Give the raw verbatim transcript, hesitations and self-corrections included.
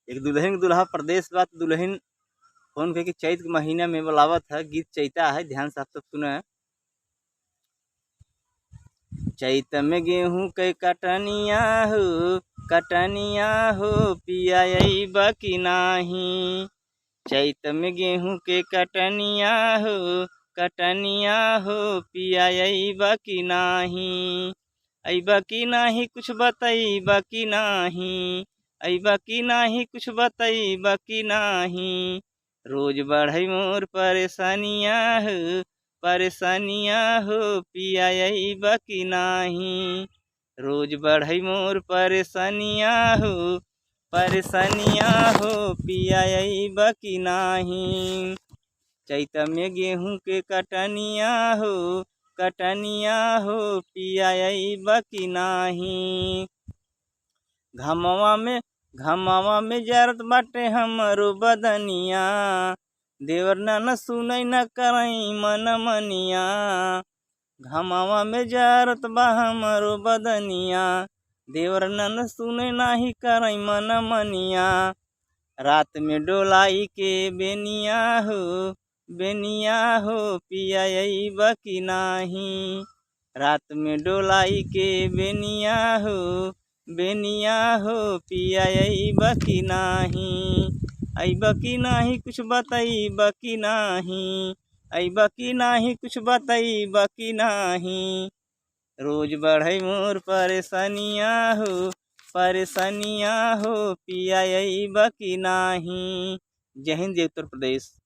एक दुलहिन के दुलहा परदेस बा, त दुलहिन फोन कइके चइत के महीना में बोलावत ह, गीत चइता है, ध्यान से आप सब सुने। चइत में गेहूं के कटनिया हो, कटनिया हो, पिया अइबा कि नाही। चइत में गेहूं के कटनिया हो, कटनिया हो, पिया अइबा कि नाही। अइबा कि नाही, कुछ बतइबा कि नाही। अइबा कि नाही, कुछ बतइबा कि नाही। रोज बढ़ई मोर परेशानिया हो, परेशानिया हो, पिया अइबा कि नाही। रोज बढ़ई मोर परेशानिया हो, परेशानिया हो, पिया अइबा कि नाही। चइत में गेहूं के कटनिया हो, कटनिया हो, पिया अइबा कि नाही। घमवा में, घमवा में जरत बाटे हमरो बदनिया, देवर ना न सुनई न करई मन मनिया। घमवा में जरत बा हमरो बदनिया, देवर ना न सुनई नाही करई मन मनिया। रात में डोलाई के बेनिया हो, बेनिया हो, पिया अइबा कि नाही। रात में डोलाई के बेनिया हो, बेनिया हो, पिया अइबा कि नाही। अइबा कि नाही, कुछ बतइबा कि नाही। अइबा कि नाही, कुछ बतइबा कि नाही। रोज बढ़ई मोर परेशानिया हो, परेशानिया हो, पिया अइबा कि नाही। जय हिंद, जय उत्तर प्रदेश।